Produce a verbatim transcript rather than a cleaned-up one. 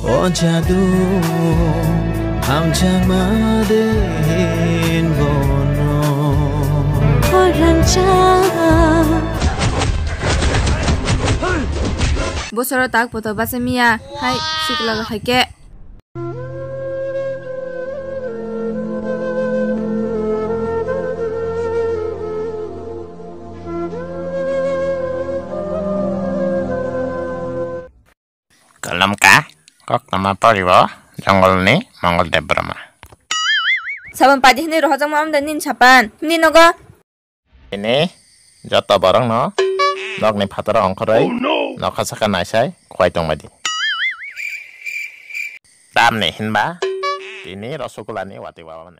O jadu hamjakma de hin bono. Khorang cha. Bosoro tak poto basa miya hai sikla hai ke. Kolomka, kok tama poribo, jongolni Mongol Debbarma. Sabon padi hwnwi rohorjakma amda nini sapan, hwnwi nogo. Ini joto borokno nokni phataro ongkhorwi nokha saka naisai khwai tongbaidi. Tamni hinba tini Rosogolani watwi wabamani.